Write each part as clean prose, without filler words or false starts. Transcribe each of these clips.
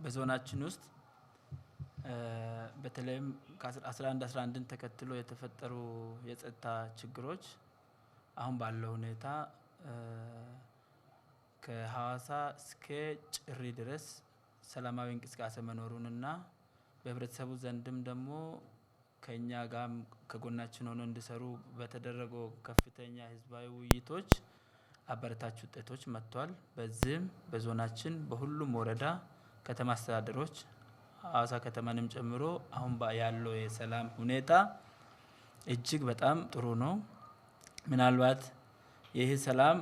በዞናችን ውስጥ በተለይም ከ11 11ን ተከትሎ የተፈጠሩ የጸጥታ ችግሮች አሁን ባለው ሁኔታ ከሀዋሳ እስከ ጭሪ ድረስ ሰላማዊ እንቅስቃሴ መኖሩንና በህብረተሰቡ ዘንድም ደግሞ ከኛ ጋር ከጎናችን ሆነው እንዲሰሩ በተደረገው ከፍተኛ ህዝባዊ ውይይቶች አበረታች ውጤቶች መጥቷል። በዚህም በዞናችን በሁሉም ወረዳ ከተማ አስተዳደሮች ሀዋሳ ከተማንም ጨምሮ አሁን ያለው የሰላም ሁኔታ እጅግ በጣም ጥሩ ነው። ምናልባት ይህ ሰላም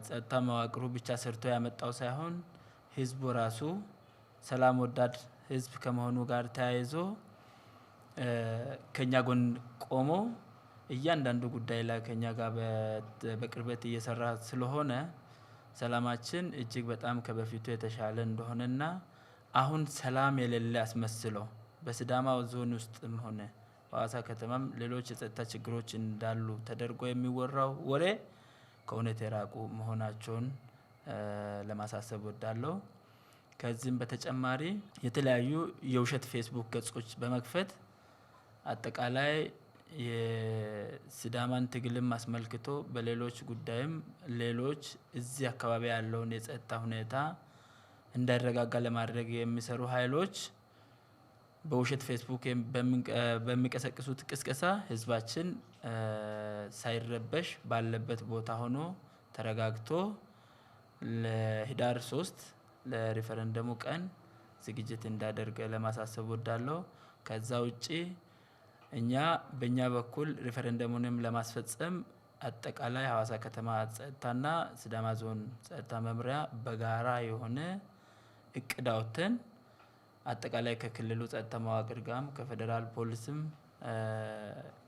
ጸጥታ መዋቅሩ ብቻ ሰርቶ ያመጣው ሳይሆን ህዝቡ ራሱ ሰላም ወዳድ ህዝብ ከመሆኑ ጋር ተያይዞ ከኛ ጎን ቆሞ እያንዳንዱ ጉዳይ ላይ ከኛ ጋር በቅርበት እየሰራ ስለሆነ ሰላማችን እጅግ በጣም ከበፊቱ የተሻለ እንደሆነና አሁን ሰላም የሌለ አስመስሎ በሲዳማ ዞን ውስጥም ሆነ በሀዋሳ ከተማም ሌሎች የጸጥታ ችግሮች እንዳሉ ተደርጎ የሚወራው ወሬ ከእውነት የራቁ መሆናቸውን ለማሳሰብ እወዳለሁ። ከዚህም በተጨማሪ የተለያዩ የውሸት ፌስቡክ ገጾች በመክፈት አጠቃላይ የሲዳማን ትግልም አስመልክቶ በሌሎች ጉዳይም ሌሎች እዚህ አካባቢ ያለውን የጸጥታ ሁኔታ እንዳይረጋጋ ለማድረግ የሚሰሩ ኃይሎች በውሸት ፌስቡክ በሚቀሰቅሱት ቅስቀሳ ህዝባችን ሳይረበሽ ባለበት ቦታ ሆኖ ተረጋግቶ ለህዳር 3 ለሪፈረንደሙ ቀን ዝግጅት እንዳደርግ ለማሳሰብ እወዳለሁ። ከዛ ውጪ እኛ በእኛ በኩል ሪፈረንደሙንም ለማስፈጸም አጠቃላይ ሀዋሳ ከተማ ጸጥታና ሲዳማ ዞን ጸጥታ መምሪያ በጋራ የሆነ እቅድ አውጥተን አጠቃላይ ከክልሉ ጸጥታ መዋቅር ጋርም ከፌዴራል ፖሊስም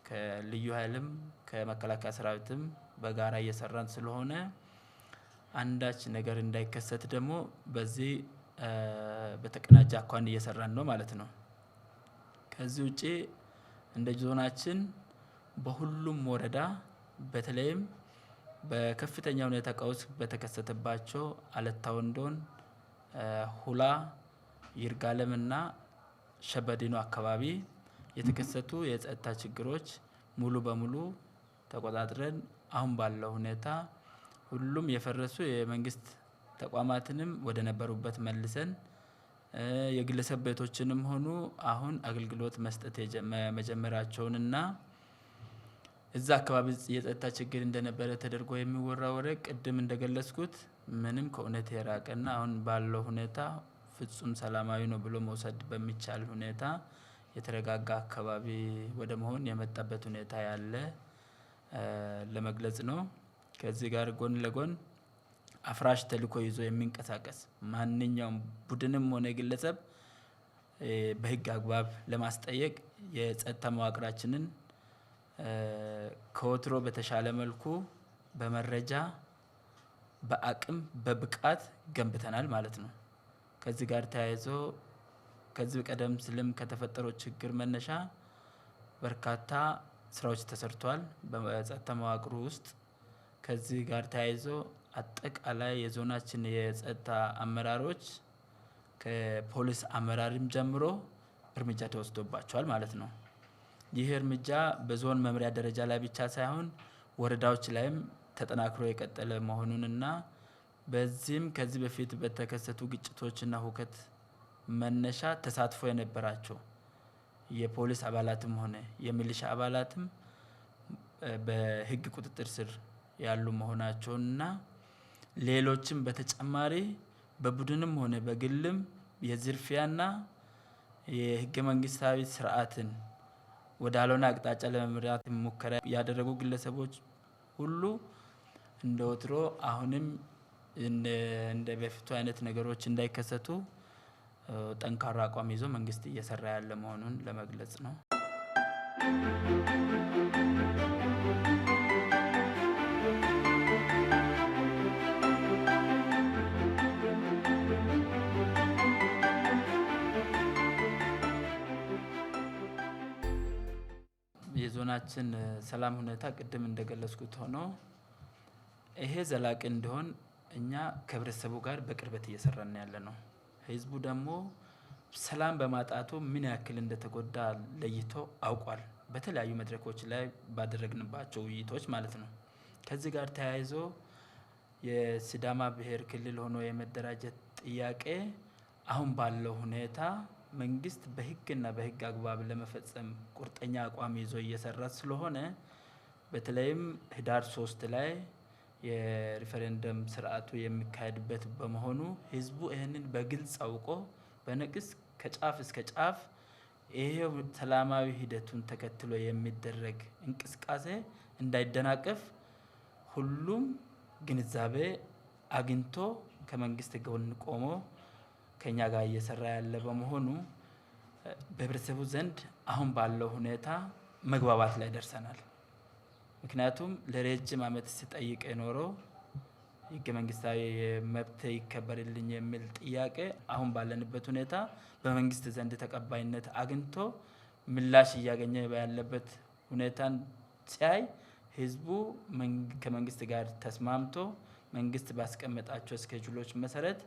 ከልዩ ኃይልም ከመከላከያ ሰራዊትም በጋራ እየሰራን ስለሆነ አንዳች ነገር እንዳይከሰት ደግሞ በዚህ በተቀናጀ አኳኋን እየሰራን ነው ማለት ነው። ከዚህ ውጪ እንደ ዞናችን በሁሉም ወረዳ በተለይም በከፍተኛ ሁኔታ ቀውስ በተከሰተባቸው አለታ ወንዶን፣ ሁላ፣ ይርጋለምና ሸበዲኖ አካባቢ የተከሰቱ የጸጥታ ችግሮች ሙሉ በሙሉ ተቆጣጥረን አሁን ባለው ሁኔታ ሁሉም የፈረሱ የመንግስት ተቋማትንም ወደ ነበሩበት መልሰን የግለሰብ ቤቶችንም ሆኑ አሁን አገልግሎት መስጠት መጀመራቸውንና እዛ አካባቢ የጸጥታ ችግር እንደነበረ ተደርጎ የሚወራ ወሬ ቅድም እንደገለጽኩት ምንም ከእውነት የራቀና አሁን ባለው ሁኔታ ፍጹም ሰላማዊ ነው ብሎ መውሰድ በሚቻል ሁኔታ የተረጋጋ አካባቢ ወደ መሆን የመጣበት ሁኔታ ያለ ለመግለጽ ነው። ከዚህ ጋር ጎን ለጎን አፍራሽ ተልእኮ ይዞ የሚንቀሳቀስ ማንኛውም ቡድንም ሆነ ግለሰብ በህግ አግባብ ለማስጠየቅ የጸጥታ መዋቅራችንን ከወትሮ በተሻለ መልኩ በመረጃ በአቅም በብቃት ገንብተናል ማለት ነው። ከዚህ ጋር ተያይዞ ከዚህ ቀደም ሲልም ከተፈጠረው ችግር መነሻ በርካታ ስራዎች ተሰርተዋል በጸጥታ መዋቅሩ ውስጥ። ከዚህ ጋር ተያይዞ አጠቃላይ የዞናችን የጸጥታ አመራሮች ከፖሊስ አመራርም ጀምሮ እርምጃ ተወስዶባቸዋል ማለት ነው። ይህ እርምጃ በዞን መምሪያ ደረጃ ላይ ብቻ ሳይሆን ወረዳዎች ላይም ተጠናክሮ የቀጠለ መሆኑንና በዚህም ከዚህ በፊት በተከሰቱ ግጭቶችና ሁከት መነሻ ተሳትፎ የነበራቸው የፖሊስ አባላትም ሆነ የሚሊሻ አባላትም በህግ ቁጥጥር ስር ያሉ መሆናቸውንና ሌሎችም በተጨማሪ በቡድንም ሆነ በግልም የዝርፊያና የህገ መንግስታዊ ስርዓትን ወደ አልሆነ አቅጣጫ ለመምራት ሙከራ ያደረጉ ግለሰቦች ሁሉ እንደ ወትሮ አሁንም እንደ በፊቱ አይነት ነገሮች እንዳይከሰቱ ጠንካራ አቋም ይዞ መንግስት እየሰራ ያለ መሆኑን ለመግለጽ ነው። የዞናችን ሰላም ሁኔታ ቅድም እንደገለጽኩት ሆኖ ይሄ ዘላቂ እንዲሆን እኛ ከህብረተሰቡ ጋር በቅርበት እየሰራን ያለ ነው። ህዝቡ ደግሞ ሰላም በማጣቱ ምን ያክል እንደተጎዳ ለይቶ አውቋል። በተለያዩ መድረኮች ላይ ባደረግንባቸው ውይይቶች ማለት ነው። ከዚህ ጋር ተያይዞ የሲዳማ ብሔር ክልል ሆኖ የመደራጀት ጥያቄ አሁን ባለው ሁኔታ መንግስት በህግና በህግ አግባብ ለመፈጸም ቁርጠኛ አቋም ይዞ እየሰራ ስለሆነ፣ በተለይም ህዳር 3 ላይ የሪፈረንደም ስርዓቱ የሚካሄድበት በመሆኑ፣ ህዝቡ ይህንን በግልጽ አውቆ በነቂስ ከጫፍ እስከ ጫፍ ይሄ ሰላማዊ ሂደቱን ተከትሎ የሚደረግ እንቅስቃሴ እንዳይደናቀፍ ሁሉም ግንዛቤ አግኝቶ ከመንግስት ጎን ቆሞ ከኛ ጋር እየሰራ ያለ በመሆኑ በህብረተሰቡ ዘንድ አሁን ባለው ሁኔታ መግባባት ላይ ደርሰናል። ምክንያቱም ለረጅም ዓመት ሲጠይቅ የኖረው ህገ መንግስታዊ መብት ይከበርልኝ የሚል ጥያቄ አሁን ባለንበት ሁኔታ በመንግስት ዘንድ ተቀባይነት አግኝቶ ምላሽ እያገኘ ያለበት ሁኔታን ሲያይ ህዝቡ ከመንግስት ጋር ተስማምቶ መንግስት ባስቀመጣቸው schedule ኦች መሰረት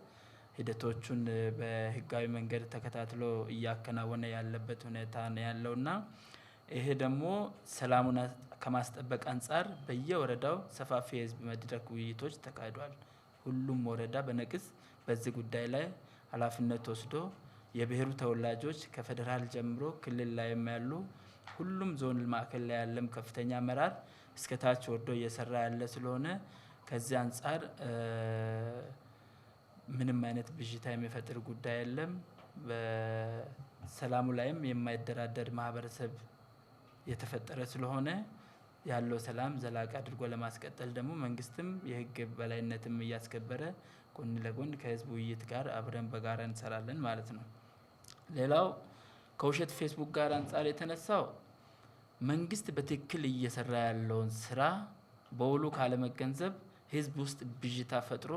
ሂደቶቹን በህጋዊ መንገድ ተከታትሎ እያከናወነ ያለበት ሁኔታ ነው ያለውና ይሄ ደግሞ ሰላሙን ከማስጠበቅ አንጻር በየወረዳው ሰፋፊ የህዝብ መድረክ ውይይቶች ተካሂዷል። ሁሉም ወረዳ በነቂስ በዚህ ጉዳይ ላይ ኃላፊነት ወስዶ የብሔሩ ተወላጆች ከፌዴራል ጀምሮ ክልል ላይም ያሉ፣ ሁሉም ዞን ማዕከል ላይ ያለም ከፍተኛ አመራር እስከ ታች ወርዶ እየሰራ ያለ ስለሆነ ከዚህ አንጻር ምንም አይነት ብዥታ የሚፈጥር ጉዳይ የለም። በሰላሙ ላይም የማይደራደር ማህበረሰብ የተፈጠረ ስለሆነ ያለው ሰላም ዘላቂ አድርጎ ለማስቀጠል ደግሞ መንግስትም የህግ በላይነትም እያስከበረ ጎን ለጎን ከህዝብ ውይይት ጋር አብረን በጋራ እንሰራለን ማለት ነው። ሌላው ከውሸት ፌስቡክ ጋር አንጻር የተነሳው መንግስት በትክክል እየሰራ ያለውን ስራ በውሉ ካለመገንዘብ ህዝብ ውስጥ ብዥታ ፈጥሮ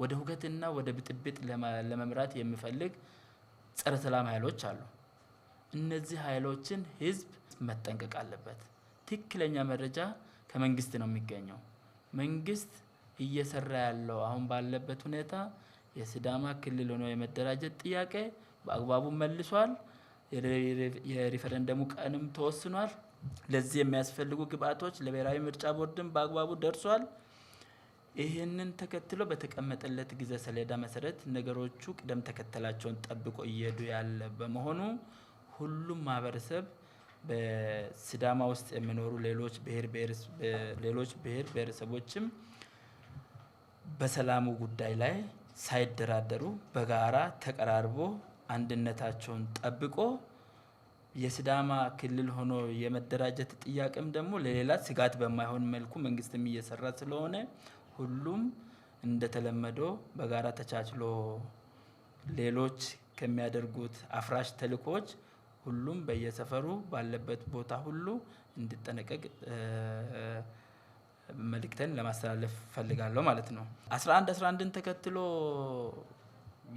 ወደ ሁከትና ወደ ብጥብጥ ለመምራት የሚፈልግ ጸረ ሰላም ኃይሎች አሉ። እነዚህ ኃይሎችን ህዝብ መጠንቀቅ አለበት። ትክክለኛ መረጃ ከመንግስት ነው የሚገኘው። መንግስት እየሰራ ያለው አሁን ባለበት ሁኔታ የሲዳማ ክልል ሆኖ የመደራጀት ጥያቄ በአግባቡ መልሷል። የሪፈረንደሙ ቀንም ተወስኗል። ለዚህ የሚያስፈልጉ ግብአቶች ለብሔራዊ ምርጫ ቦርድም በአግባቡ ደርሷል። ይህንን ተከትሎ በተቀመጠለት ጊዜ ሰሌዳ መሰረት ነገሮቹ ቅደም ተከተላቸውን ጠብቆ እየሄዱ ያለ በመሆኑ ሁሉም ማህበረሰብ፣ በሲዳማ ውስጥ የሚኖሩ ሌሎች ብሔር ብሔረሰቦችም በሰላሙ ጉዳይ ላይ ሳይደራደሩ በጋራ ተቀራርቦ አንድነታቸውን ጠብቆ የሲዳማ ክልል ሆኖ የመደራጀት ጥያቄም ደግሞ ለሌላ ስጋት በማይሆን መልኩ መንግስትም እየሰራ ስለሆነ ሁሉም እንደተለመደው በጋራ ተቻችሎ ሌሎች ከሚያደርጉት አፍራሽ ተልእኮዎች ሁሉም በየሰፈሩ ባለበት ቦታ ሁሉ እንዲጠነቀቅ መልእክተን ለማስተላለፍ ፈልጋለሁ ማለት ነው። 11 11ን ተከትሎ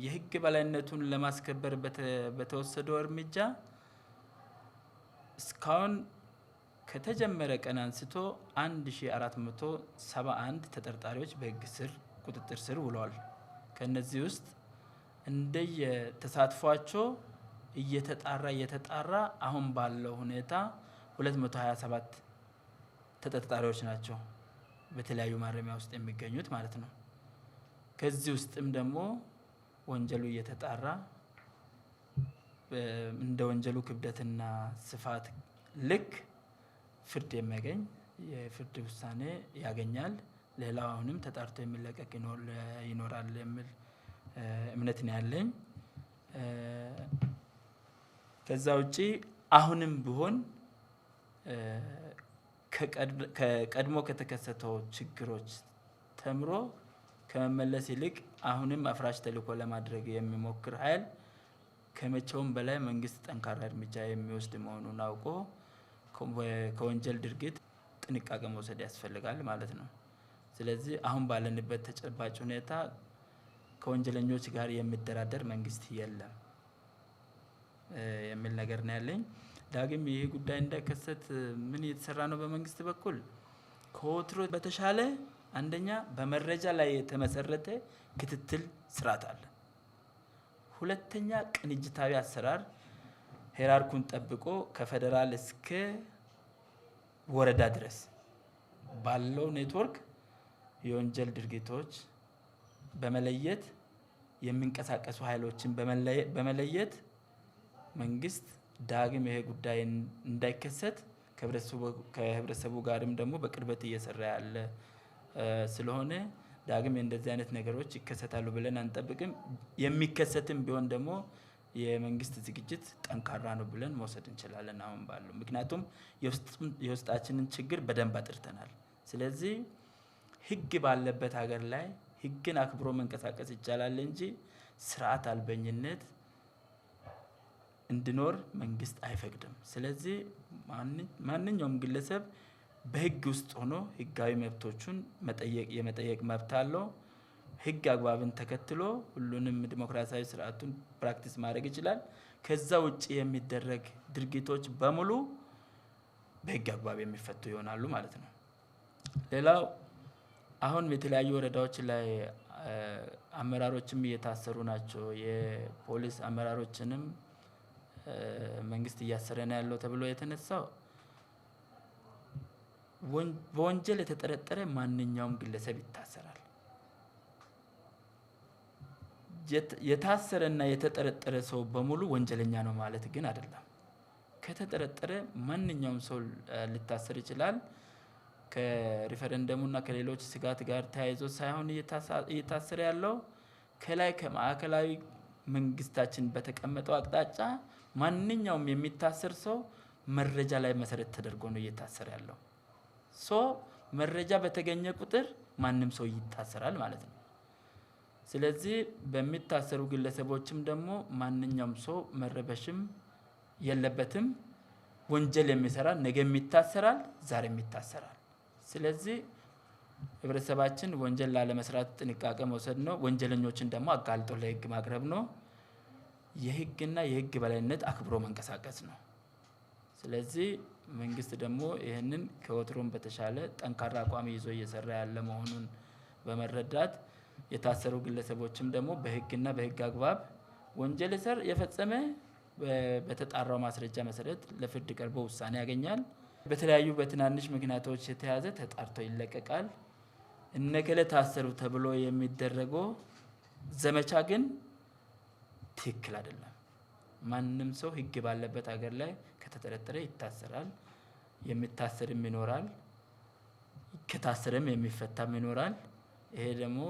የህግ በላይነቱን ለማስከበር በተወሰደው እርምጃ እስካሁን ከተጀመረ ቀን አንስቶ 1471 ተጠርጣሪዎች በህግ ስር ቁጥጥር ስር ውለዋል። ከነዚህ ውስጥ እንደየ ተሳትፏቸው እየተጣራ እየተጣራ አሁን ባለው ሁኔታ 227 ተጠርጣሪዎች ናቸው በተለያዩ ማረሚያ ውስጥ የሚገኙት ማለት ነው። ከዚህ ውስጥም ደግሞ ወንጀሉ እየተጣራ እንደ ወንጀሉ ክብደትና ስፋት ልክ ፍርድ የሚያገኝ የፍርድ ውሳኔ ያገኛል። ሌላው አሁንም ተጣርቶ የሚለቀቅ ይኖራል የሚል እምነት ነው ያለኝ። ከዛ ውጪ አሁንም ቢሆን ከቀድሞ ከተከሰተው ችግሮች ተምሮ ከመመለስ ይልቅ አሁንም አፍራሽ ተልዕኮ ለማድረግ የሚሞክር ኃይል ከመቼውም በላይ መንግስት ጠንካራ እርምጃ የሚወስድ መሆኑን አውቆ ከወንጀል ድርጊት ጥንቃቄ መውሰድ ያስፈልጋል ማለት ነው። ስለዚህ አሁን ባለንበት ተጨባጭ ሁኔታ ከወንጀለኞች ጋር የሚደራደር መንግስት የለም የሚል ነገር ነው ያለኝ። ዳግም ይሄ ጉዳይ እንዳይከሰት ምን እየተሰራ ነው? በመንግስት በኩል ከወትሮ በተሻለ አንደኛ በመረጃ ላይ የተመሰረተ ክትትል ስርዓት አለ። ሁለተኛ ቅንጅታዊ አሰራር ሄራርኩን ጠብቆ ከፌደራል እስከ ወረዳ ድረስ ባለው ኔትወርክ የወንጀል ድርጊቶች በመለየት የሚንቀሳቀሱ ኃይሎችን በመለየት መንግስት ዳግም ይሄ ጉዳይ እንዳይከሰት ከህብረተሰቡ ጋርም ደግሞ በቅርበት እየሰራ ያለ ስለሆነ ዳግም እንደዚህ አይነት ነገሮች ይከሰታሉ ብለን አንጠብቅም። የሚከሰትም ቢሆን ደግሞ የመንግስት ዝግጅት ጠንካራ ነው ብለን መውሰድ እንችላለን አሁን ባለው። ምክንያቱም የውስጣችንን ችግር በደንብ አጥርተናል። ስለዚህ ህግ ባለበት ሀገር ላይ ህግን አክብሮ መንቀሳቀስ ይቻላል እንጂ ስርዓት አልበኝነት እንዲኖር መንግስት አይፈቅድም። ስለዚህ ማንኛውም ግለሰብ በህግ ውስጥ ሆኖ ህጋዊ መብቶቹን የመጠየቅ መብት አለው። ህግ አግባብን ተከትሎ ሁሉንም ዲሞክራሲያዊ ስርዓቱን practice ማድረግ ይችላል። ከዛ ውጪ የሚደረግ ድርጊቶች በሙሉ በህግ አግባብ የሚፈቱ ይሆናሉ ማለት ነው። ሌላው አሁን የተለያዩ ወረዳዎች ላይ አመራሮችም እየታሰሩ ናቸው። የፖሊስ አመራሮችንም መንግስት እያሰረ ነው ያለው ተብሎ የተነሳው በወንጀል የተጠረጠረ ማንኛውም ግለሰብ ይታሰራል። የታሰረና የተጠረጠረ ሰው በሙሉ ወንጀለኛ ነው ማለት ግን አይደለም። ከተጠረጠረ ማንኛውም ሰው ሊታሰር ይችላል። ከሪፈረንደሙና ከሌሎች ስጋት ጋር ተያይዞ ሳይሆን እየታሰረ ያለው ከላይ ከማዕከላዊ መንግስታችን በተቀመጠው አቅጣጫ ማንኛውም የሚታሰር ሰው መረጃ ላይ መሰረት ተደርጎ ነው እየታሰረ ያለው። መረጃ በተገኘ ቁጥር ማንም ሰው ይታሰራል ማለት ነው። ስለዚህ በሚታሰሩ ግለሰቦችም ደግሞ ማንኛውም ሰው መረበሽም የለበትም። ወንጀል የሚሰራ ነገም ይታሰራል፣ ዛሬም ይታሰራል። ስለዚህ ህብረተሰባችን ወንጀል ላለመስራት ጥንቃቄ መውሰድ ነው። ወንጀለኞችን ደግሞ አጋልጦ ለህግ ማቅረብ ነው። የህግና የህግ በላይነት አክብሮ መንቀሳቀስ ነው። ስለዚህ መንግስት ደግሞ ይሄንን ከወትሮም በተሻለ ጠንካራ አቋም ይዞ እየሰራ ያለ መሆኑን በመረዳት የታሰሩ ግለሰቦችም ደግሞ በህግና በህግ አግባብ ወንጀል የፈጸመ በተጣራው ማስረጃ መሰረት ለፍርድ ቀርቦ ውሳኔ ያገኛል። በተለያዩ በትናንሽ ምክንያቶች የተያዘ ተጣርቶ ይለቀቃል። እነከለ ታሰሩ ተብሎ የሚደረገው ዘመቻ ግን ትክክል አይደለም። ማንም ሰው ህግ ባለበት ሀገር ላይ ከተጠረጠረ ይታሰራል። የሚታሰርም ይኖራል፣ ከታሰረም የሚፈታም ይኖራል። ይሄ ደግሞ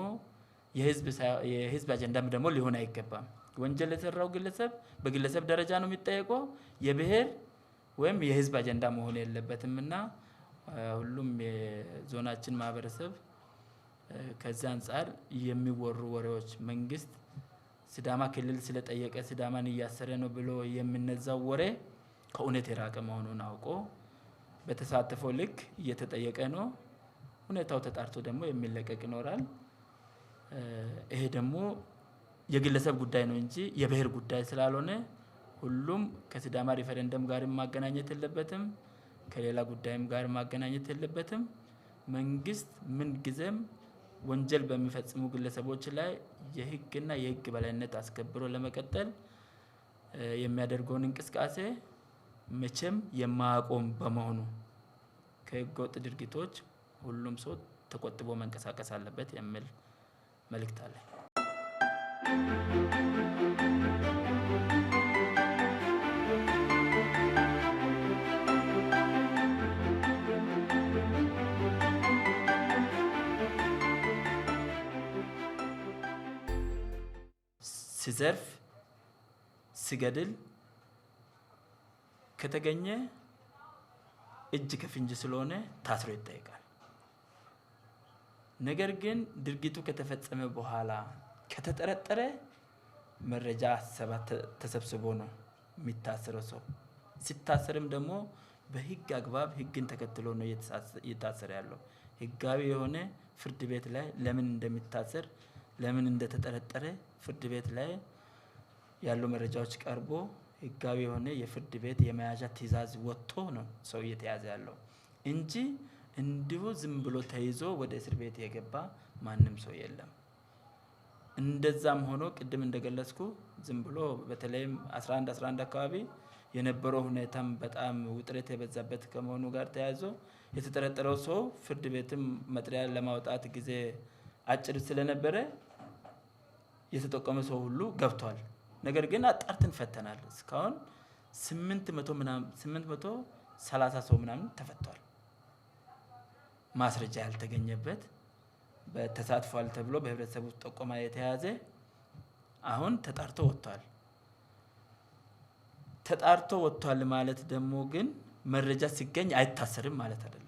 የህዝብ አጀንዳም ደግሞ ሊሆን አይገባም። ወንጀል የሰራው ግለሰብ በግለሰብ ደረጃ ነው የሚጠየቀው። የብሄር ወይም የህዝብ አጀንዳ መሆን የለበትምና ሁሉም የዞናችን ማህበረሰብ ከዛ አንፃር የሚወሩ ወሬዎች መንግስት ሲዳማ ክልል ስለጠየቀ ሲዳማን እያሰረ ነው ብሎ የሚነዛው ወሬ ከእውነት የራቀ መሆኑን አውቆ በተሳተፈው ልክ እየተጠየቀ ነው። ሁኔታው ተጣርቶ ደግሞ የሚለቀቅ ይኖራል። ይሄ ደግሞ የግለሰብ ጉዳይ ነው እንጂ የብሄር ጉዳይ ስላልሆነ ሁሉም ከሲዳማ ሪፈረንደም ጋር ማገናኘት የለበትም፣ ከሌላ ጉዳይም ጋር ማገናኘት የለበትም። መንግስት ምን ጊዜም ወንጀል በሚፈጽሙ ግለሰቦች ላይ የህግና የህግ በላይነት አስከብሮ ለመቀጠል የሚያደርገውን እንቅስቃሴ መቼም የማያቆም በመሆኑ ከህገወጥ ድርጊቶች ሁሉም ሰው ተቆጥቦ መንቀሳቀስ አለበት የሚል መልእክት አለ። ሲዘርፍ ሲገድል ከተገኘ እጅ ከፍንጅ ስለሆነ ታስሮ ይጠየቃል። ነገር ግን ድርጊቱ ከተፈጸመ በኋላ ከተጠረጠረ መረጃ ሰባት ተሰብስቦ ነው የሚታሰረው ሰው። ሲታሰርም ደግሞ በህግ አግባብ ህግን ተከትሎ ነው እየታሰረ ያለው። ህጋዊ የሆነ ፍርድ ቤት ላይ ለምን እንደሚታሰር ለምን እንደተጠረጠረ ፍርድ ቤት ላይ ያሉ መረጃዎች ቀርቦ ህጋዊ የሆነ የፍርድ ቤት የመያዣ ትዕዛዝ ወጥቶ ነው ሰው እየተያዘ ያለው እንጂ እንዲሁ ዝም ብሎ ተይዞ ወደ እስር ቤት የገባ ማንም ሰው የለም። እንደዛም ሆኖ ቅድም እንደገለጽኩ ዝም ብሎ በተለይም 11 11 አካባቢ የነበረው ሁኔታም በጣም ውጥረት የበዛበት ከመሆኑ ጋር ተያይዞ የተጠረጠረው ሰው ፍርድ ቤትም መጥሪያ ለማውጣት ጊዜ አጭር ስለነበረ የተጠቆመ ሰው ሁሉ ገብቷል። ነገር ግን አጣርተን ፈተናል። እስካሁን 800 ምናምን 830 ሰው ምናምን ተፈቷል። ማስረጃ ያልተገኘበት፣ ተሳትፏል ተብሎ በህብረተሰቡ ጥቆማ የተያዘ አሁን ተጣርቶ ወጥቷል። ተጣርቶ ወጥቷል ማለት ደግሞ ግን መረጃ ሲገኝ አይታሰርም ማለት አይደለም።